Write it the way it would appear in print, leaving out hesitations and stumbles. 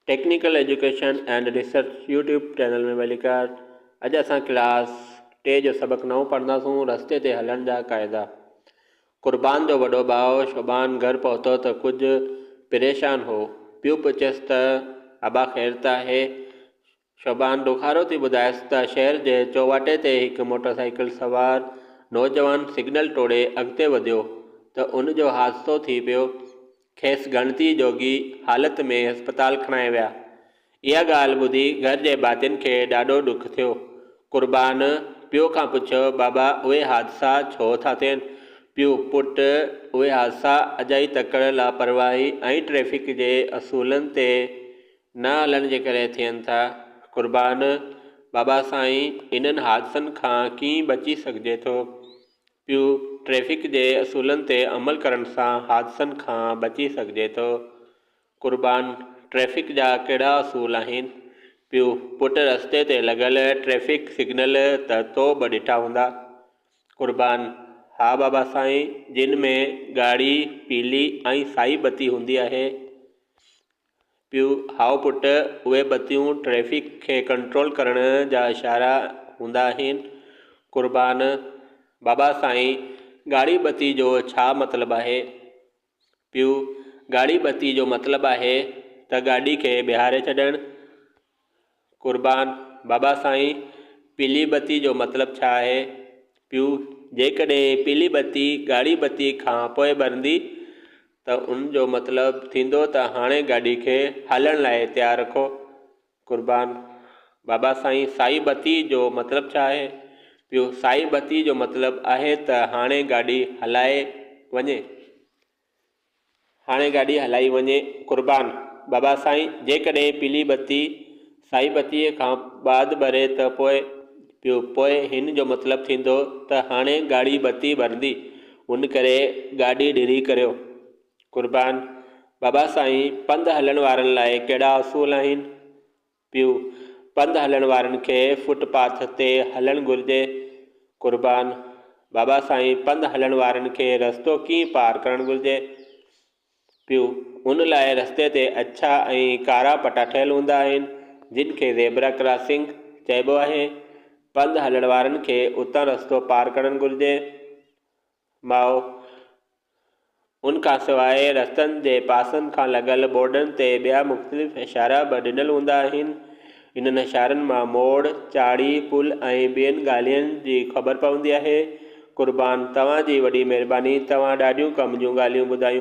Technical education and research YouTube channel ۾ ڀليڪار اڄ اسان ڪلاس ٽي جو سبق نئون پڙهنداسون رستي تي هلڻ جا قاعدا قربان جو وڏو ڀاء شعبان گهر پهتو ته ڪجهه پريشان هو پيء پڇيس ته ابا خير ته آهي شعبان ڏکارو ٿي ٻڌايس ته شهر جي چوواٽي تي هڪ موٽر سائيڪل سوار نوجوان سگنل ٽوڙي اڳتي وڌيو ته ان جو حادثو ٿي پيو کيس ڳڻتي جوڳي حالت ۾ اسپتال کڻائي ويا. اها ڳالهه ٻڌي گهر جي ڀاتين کي ڏاڍو ڏک ٿيو. قربان پيء کان پڇيو، بابا اهي حادثا ڇو ٿا ٿين؟ پيء، پٽ اهي حادثا اجائي تڪڙ، لاپرواهي ۽ ٽريفڪ جي اصولن تي نه هلڻ جي ڪري ٿين ٿا. قربان، بابا سائين انهن حادثن کان ڪيئن بچي سگهجي ٿو؟ پيو، ٽريفڪ جي اصولن تي عمل ڪرڻ سان حادثن کان بچي سگهجي ٿو. قربان، ٽريفڪ جا ڪهڙا اصول آهن؟ پيو، پٽ رستي تي لڳل ٽريفڪ سگنل ته تو به ڏٺا هوندا. قربان، ها بابا سائين، جن ۾ ڳاڙهي، پيلي ۽ سائي بتي هوندي آهي. پيو، هائو پٽ، اهي بتيون ٽريفڪ کي ڪنٽرول ڪرڻ جا اشارا هوندا آهن. قربان، بابا سائين، ڳاڙهي بتي جو ڇا مطلب آهي؟ پيو، ڳاڙهي بتي جو مطلب آهي ته گاڏي کي بيهاري ڇڏڻ. قربان، بابا سائين، پيلي بتي جو مطلب ڇا آهي؟ پيو، جيڪڏهن پيلي بتي ڳاڙهي بتي کان پوء ٻرندي ته ان جو مطلب ٿيندو ته هاڻي گاڏي کي هلڻ لاء تيار رکو. قربان، بابا سائين سائي بتي جو مطلب ڇا آهي؟ پيو، سائي بتي جو مطلب آهي ته هاڻي گاڏي هلائي وڃي. هاڻي گاڏي هلائي وڃي. قربان، بابا سائين جيڪڏهن پيلي بتي سائي بتيء کان بعد ٻري ته پوء؟ پيو، پوء هن جو مطلب ٿيندو ته هاڻي ڳاڙهي بتي ٻرندي، ان ڪري گاڏي ڍري ڪريو. قربان، بابا سائين پنڌ هلڻ وارن لاء ڪهڙا اصول آهن؟ پيو، پنڌ هلڻ وارن کي فٽ پاٿ تي هلڻ گهرجي. قربان، بابا سائين پنڌ هلڻ وارن کي رستو ڪيئن پار ڪرڻ گهرجي؟ پيو. ان لاء رستي تي اڇا ۽ ڪارا پٽا ٺهيل هوندا آهن، جن کي زيبرا ڪراسنگ چئبو آهي. پنڌ هلڻ وارن کي اتان رستو پار ڪرڻ گهرجي. ماء، ان کان سواء رستن جي پاسن کان لڳل بورڊن تي ٻيا مختلف اشارا به ڏنل هوندا آهن. انهن اشارن مان موڙ، چاڙهي، پل ۽ ٻين ڳالهين جي خبر پوندي آهي. قربان، توهان جي وڏي مهرباني، توهان ڏاڍيون ڪم جون ڳالهيون ٻڌايون.